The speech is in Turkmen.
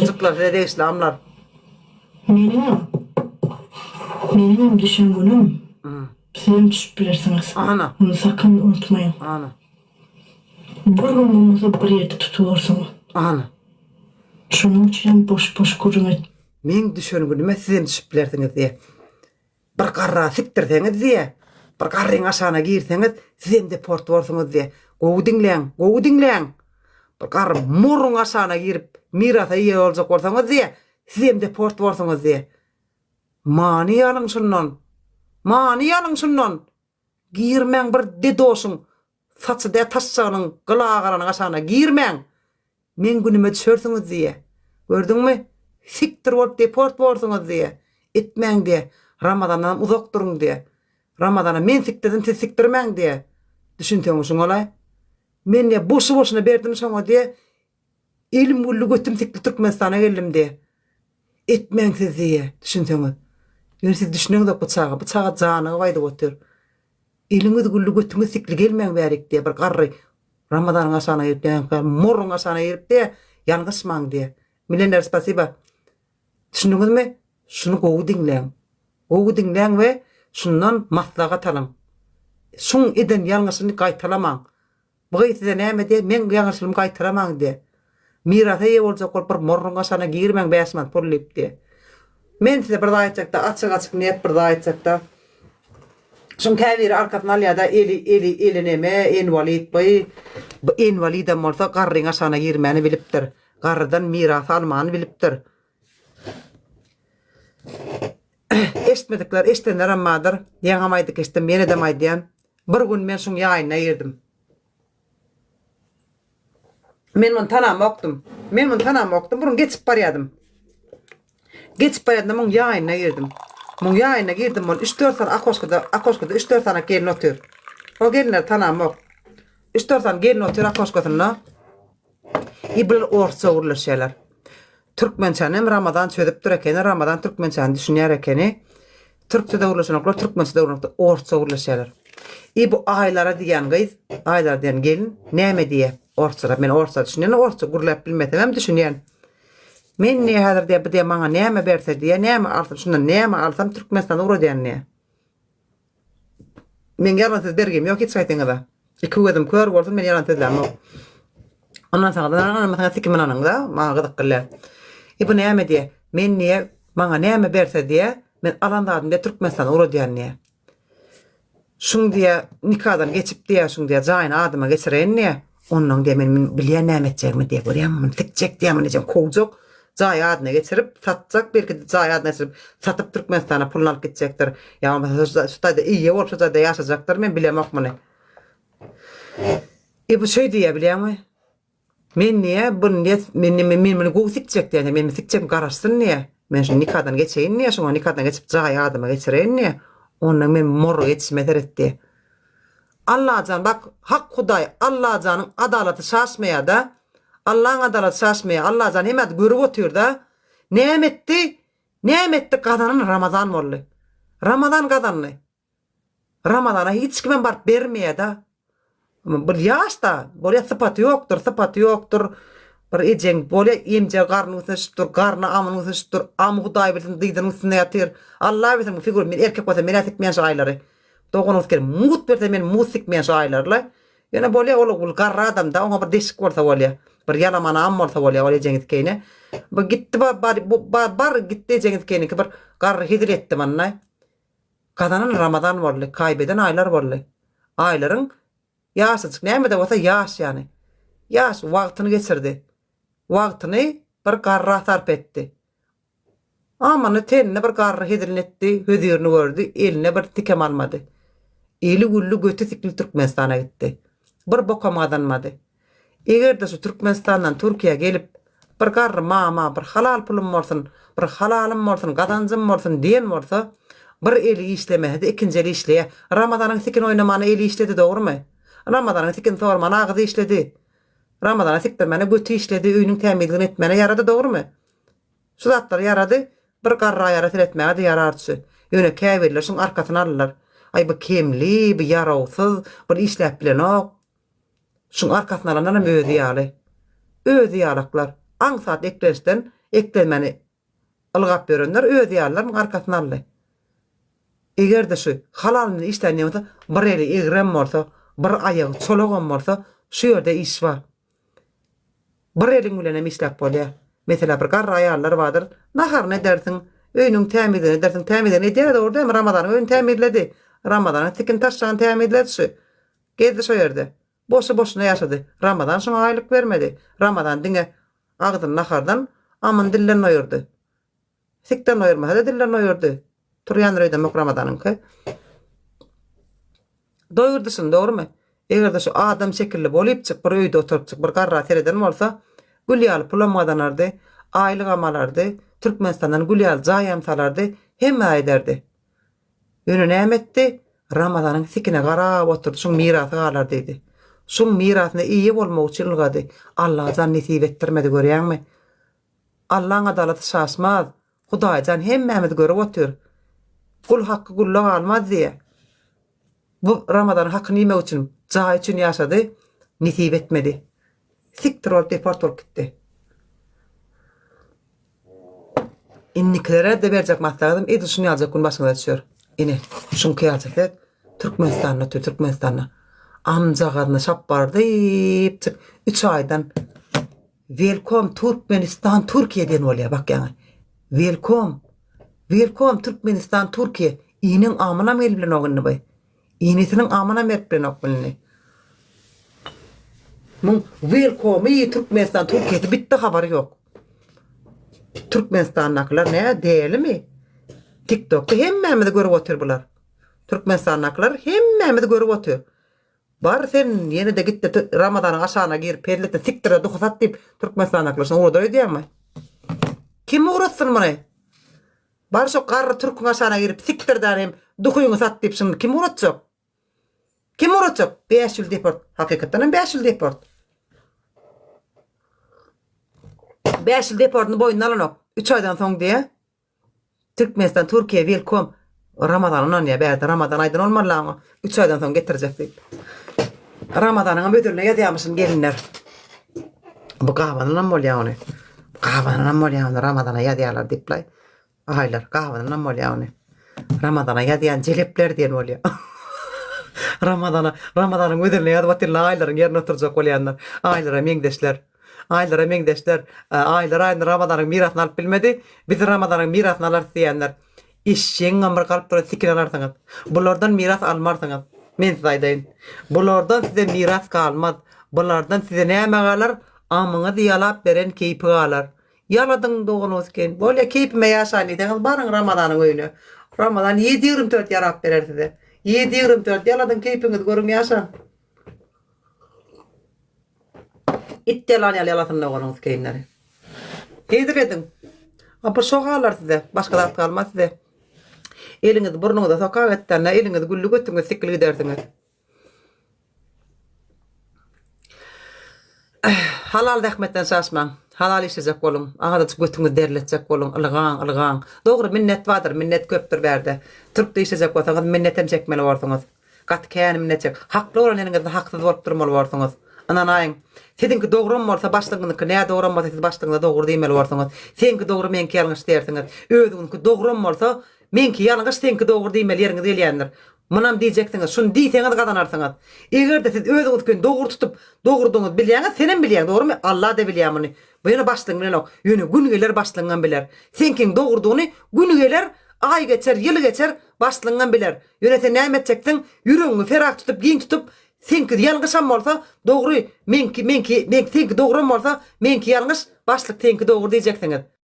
Amjyklar size degişli amlar. Meniňem, meniňem düşen günüm sizem düşüp bilersiňiz. Ana. Muny sakyn unutmaýyň. Ana. Bir gün bolmasa bir ýerde tutularsyňyz. Ana. Şonuň üçinem boş-boş gürrüň et. Meň düşen günüme sizem düşüp bilersiňiz diýe. Bir garra sikdirseňiz diýe, bir garryň aşagyna girseňiz, sizem deport borsuňyz diýe. Gowy diňläň, gowy diňläň! Bir garry moruň aşagyna girip, mirasa eýe boljak bolsaňyz diýe, sizem deport borsuňyz diýe. Many alyň şundan! Many alyň şundan! Girmäň bir dedoşyň saçy dä taşşagynyň gyly agaranyň aşagyna girmäň! Meň günüme düşersiňiz diýýä. Gördüňmi? Sikdir bolup deport borsuňyz diýýä. Etmäň diýýä. Ramazandanam uzak duruň diýýä. Ramazana men sikdirdim siz sikdirmäň diýýä. Düşünseňiz şuňalaý. Men diýýä boşy boşuna berdim şoňa diýýä. Elim gülli götüm sikli Türkmenistana geldim diýýä. Etmäň siz diýýä. Düşünseňiz. Ýöne siz düşüneňzok bu çaga. Bu çaga janygyp aýdyp otyr. Eliňiz gülli götüňiz sikli gelmäň bärik diýýä bir garry Ramazanyň aşagyna girip diýýä morruň aşagyna girip diýýä ýalňyşmaň diýýä. Milener spasiba. Düşündiňizmi? Şuny gowy diňläň. Gowy diňläň we şundan maslahat alyň. Şuň eden ýalňyşyny gaýtalamaň. Bu gyz size näme diýýär, meň ýalňyşlygymy gaýtalamaň diýýär. Mirasa eýe boljak bolup bir morruň aşagyna girmäň bäş manat pul diýip diýýär. Men size bir zat aýtjakda, açyk-açyk net bir zat aýtjakda. Şuň käbiri arkasyny alýar-da, eli, eli, eli neme, enwalid by. Bu enwalidem bolsa garryň aşagyna girmäni bilipdir. Garrydan miras almany bilipdir. Eşitmedikler, eşidenlerem bardyr. Ýaňam aýdyp geçdim, ýenedem aýdýan. Bir gün men şuň ýaýyna girdim. Men muny tanamokdym. Men muny tanamokdym. Burun geçip barýadym. Geçip barýadym, muň ýaýyna girdim. Muň ýaýyna girdim, ol 3-4 sany akoşkada, akoşkada 3-4 sany gelin otyr. O gelinleri tanamok. 3-4 sany gelin otyr akoşkasynda. I bular orsça gürleşýärler. Türkmençäni hem Ramazan çözüpdir ekeni, Ramazan türkmençäni düşünýär ekeni. Türkçe-de gürleşenoklar, türkmençe-de gürleşenoklar, orsça gürleşýärler. I bu Aýlara diýen gyz, Aýlara diýen gelin näme diýýär orsçada? Men orsça düşünýän, orsça gürläp bilmesem hem düşünýän. Men diýýär häzir diýýär, bu diýýär maňa näme berse diýýär, näme alsam, şundan näme alsam Türkmenistana ugradýan diýýär. Meň ýalan söz bergim ýok hiç haýsyňyza. Iki gözüm kör bolsun men ýalan sözlämok. Ynansaňyz ynanyň ynanmasaňyz sikim ynanyň-da, maňa gyzyk däl. E bu näme diýýär? Men diýýär, maňa näme berse diýýär, men alan zadymy diýýär Türkmenistana ugradýan diýýär. Şuň diýýär, nikadan geçip diýýär, şuň diýýär jaýyny adyma geçireýin diýýär. Onnoň diýýär, men bilýän näme etjegimi diýýär, görýäňmi, muny sikjek diýýär, muny ejem kowjak, jaýy adyna geçirip, satjak, belki-de jaýy adyna geçirip, satyp Türkmenistana puluny alyp gitjekdir. Ýa bolmasa şu taýda eýe bolup şu jaýda ýaşajakdyr, men bilemok muny. E bu şeý diýýär, bilýäňmi? Men diýýär, buny diýýär, men men men muny gowy sikjek diýýär, men muny sikjegim garaşsyn diýýär. Men şuny nikadan geçeýin diýýär, şuňa nikadan geçip jaýy adyma geçireýin diýýär. Ondan men morga ýetişime seret diýýär. Allajan bak hak hudaý Allajanyň adalaty şaşmaýada Allaň adalaty şaşmaýa Allajan hemme zady görüp otyrda näme etdi näme etdi gazanan Ramazan boldy Ramazan gazandy Ramazana hiç kimem baryp bermeýäda bir ýaşda bolýa sypaty ýokdur sypaty ýokdur bir ejeň bolýa emje garnyň üstüne düşüp dur garny amynyň üstüne düşüp dur amy hudaý bilsin dyzynyň üstünde ýatyr Alla bilsin bu figur men erkek bolsam menä sikmeýän şu aýlary Doganyňyz gelip mugt berse men mugt sikmeýän şu aýlarla. Ýöne bolýa ol ol garry adamda oňa bir deşik bolsa bolýa. Bir ýalaman am bolsa bolýa ol ejeňizkeýine. Bu gitdi bar bar bu bar, bar gitdi ejeňizkeýiniňki bir garry hezil etdi munda. Gazanan Ramazan boldy, kaýbeden aýlar boldy. Aýlaryň ýaşajyk näme-de bolsa ýaş ýany. Ýaş wagtyny geçirdi. Wagtyny bir garra sarp etdi. Amany tenine bir garry hezilini etdi, hözirini gördi, eline bir tikem almady. Eli gülli, göti sikli Türkmenistana gitdi. Bir bokam gazanmady. Eger-de şu Türkmenistandan Türkiýä gelip, bir garry mama, bir halal pulum bolsun, bir halalym bolsun, gazanjym bolsun diýen bolsa, bir eli işlemese-de ikinji eli işleýär. Ramazanyň sikini oýnamana eli işledi, dogrumy? Ramazanyň sikini sormana agyzy işledi. Ramazana sikdirmäne göti işledi, öýüniň tämizligini etmäne ýarady, dogrumy? Şu zatlar ýarady, bir garra ýara seretmäge-de ýarardy. Ýöne käbirleri şuň arkasyny aldylar. Aý, bu kemli, bu ýarawsyz, bul işläp bilenok. Şuň arkasyny alanlaram özi ýaly. Özi ýalaklar. Aňsat eklençden. Eklenmäni ylgap ýörenler özi ýalylar muň arkasyny aldy. Eger-de şu halalymyzy işlän diýen bolsa, bir eli egrem bolsa, bir aýagy çolagam bolsa, şu ýerde iş bar. Bir eliň bilenem işläp bolýar. Meselä bir garry aýallar bardyr, naharyny edersiň, öýüniň tämizligini edersiň, tämizligini edýär dogry dälmi, Ramazanyň öýüni tämizledi. Ramazanyň tikin taşlagyny tämizledi şu. Gezdi şo ýerde. Boşy boşuna ýaşady. Ramazan şoňa aýlyk bermedi. Ramazan diňe agzyny nahardan, amyny dilden doýurdy. Sikden doýurmasa-da dilden doýurdy. Turýandyr öýdemok Ramazanyňky. Doýurdy şuny, dogrumy? Eger-de şu adam şekilli bolypjyk bir öýde oturypjyk bir garra sereden bolsa, gül ýaly pulam gazanardy, aýlygam alardy, Türkmenistandan gül ýaly jaýam salardy, hemme ederdi. Ýöne näme etdi? Ramazanyň sikine garap oturdy, şuň mirasy galar diýdi. Şuň mirasyna eýe bolmak üçin ylgady. Allajan nesip etdirmedi görýäňmi? Allaň adalaty şaşmaz. Hudaýjan hemmämizi görüp otyr. Gul hakky gulda galmaz diýýä. Bu Ramazanyň hakyny iýmek üçin, jaý üçin ýaşady, nesip etmedi. Sikdir bolup deport bolup gitdi. Indikilere-de berjek maslahatym edil şuny ýaljak gün başyňyza düşer. Ine, şuňky ýaljak zat Türkmenistanda otyr, Türkmenistanda. Amjagazyna şapbardypjyk üç aýdan Welkom Türkmenistan Türkiýe diýen bolýar bakýaňa. Welkom. Welkom Türkmenistan Türkiýe. Iniň amynam gelip bilenok indi bu. Inisiniň amynam berip bilenok bu indi. Muň welkomy Türkmenistan Türkiýesi bitdi habary ýok. Türkmenistandakylar nä dälimi? TikTokda hemmämizi görüp otyr bular. Türkmenistandakylar hemmämizi görüp otyr. Bar sen ýene-de git-de Ramazanyň aşagyna girip hezil et-de sikdir-de duhy sat diýip Türkmenistandakylar şuny ugradar öýdýäňmi? Kim ugratsyn muny? Bar şo garry türküň aşagyna girip sikdir-de hem duhyňy sat diýip şuny kim ugratjak? Kim ugratjak? 5 ýyl deport. Hakykatdan hem 5 ýyl deport. 5 ýyl deportyny boýnuna alanok. 3 aýdan soň diýe. Türkmenistan Türkiýe welkom Ramazan ynanýar bärde Ramazan aýdan bolmaly oňa 3 aýdan soň getirjek diýip. Ramazanyňam ödüline ýazýarmyşyn gelinler. Bu gabanynam bolýar ony. Gabanynam bolýar ony Ramazana ýazýarlar diýip-laý. Aýlar gabanynam bolýar ony. Ramazana ýazýan jelepler diýen bolýar. Ramazana Ramazanyň ödüline ýazyp otyrlar aýlaryň ýerine oturjak bolýanlar. Aýlara meňzeşler. Aýlara meňzeşler, Aýlar aýyny Ramazanyň mirasyny alyp bilmedi, biz Ramazanyň mirasyny alarys diýenler. Eşegiňem bir galyp duran sikini alarsyňyz. Bulardan miras almarsyňyz. Men size aýdaýyn. Bulardan size miras galmaz. Bulardan size näme galar? Amyňyzy ýalap beren keýpi galar. Ýaladyň dogan Osken. Bolýa keýpime ýaşaýyn diýseňiz baryň Ramazanyň öýüne. Ramazan 7-24 ýarap berer size. 7-24 ýaladyň keýpiňizi görüň ýaşaň. It ýalan ýaly ýalasyn doganyňyz keýinleri. Hezil ediň. A bu şo galar size. Başga zat galmaz size. Eliňizi burnuňyza sokak etdende eliňizi gülli götüňiz sikil gidersiňiz. Halal zähmetden şaşmaň. Halal işlejek boluň. Azajyk götüňizi derletjek boluň. Ylgaň, ylgaň. Dogry minnet bardyr, minnet köpdür bärde. Türkde işlejek bolsaňyz minnetem çekmeli borsuňyz. Gaty kän minnet çek. Hakly bolan ýeriňizde haksyz bolup durmaly borsuňyz. Ynanaýyň. Siziňki dogram bolsa başlygyňyzyňky nädogram bolsa siz başlygyňyza dogry diýmeli borsuňyz. Seňki dogry meňki ýalňyş diýersiňiz. Özüňiňki dogram bolsa meňki ýalňyş seňki dogry diýmeli ýeriňiz gelýändir. Munam diýjeksiňiz. Şuny diýseňiz gazanarsyňyz. Eger-de siz özüňiziňkini dogry tutup dogrudygyňyzy bilýäňiz senem bilýäň dogrymy Alla-da bilýär muny. Bu ýöne başlygyň bilenok. Ýöne gün geler başlygyňam biler. Seňkiň dogrudygyny gün geler aý geçer ýyl geçer başlygyňam biler. Ýöne sen näme etjeksiň? Ýüregiňi ferah tutup, giň tutup, seňki ýalňyşam bolsa, dogry, meňki, meňki, meňki, seňki dogram bolsa, meňki ýalňyş, başlyk seňki dogry diýjeksiňiz.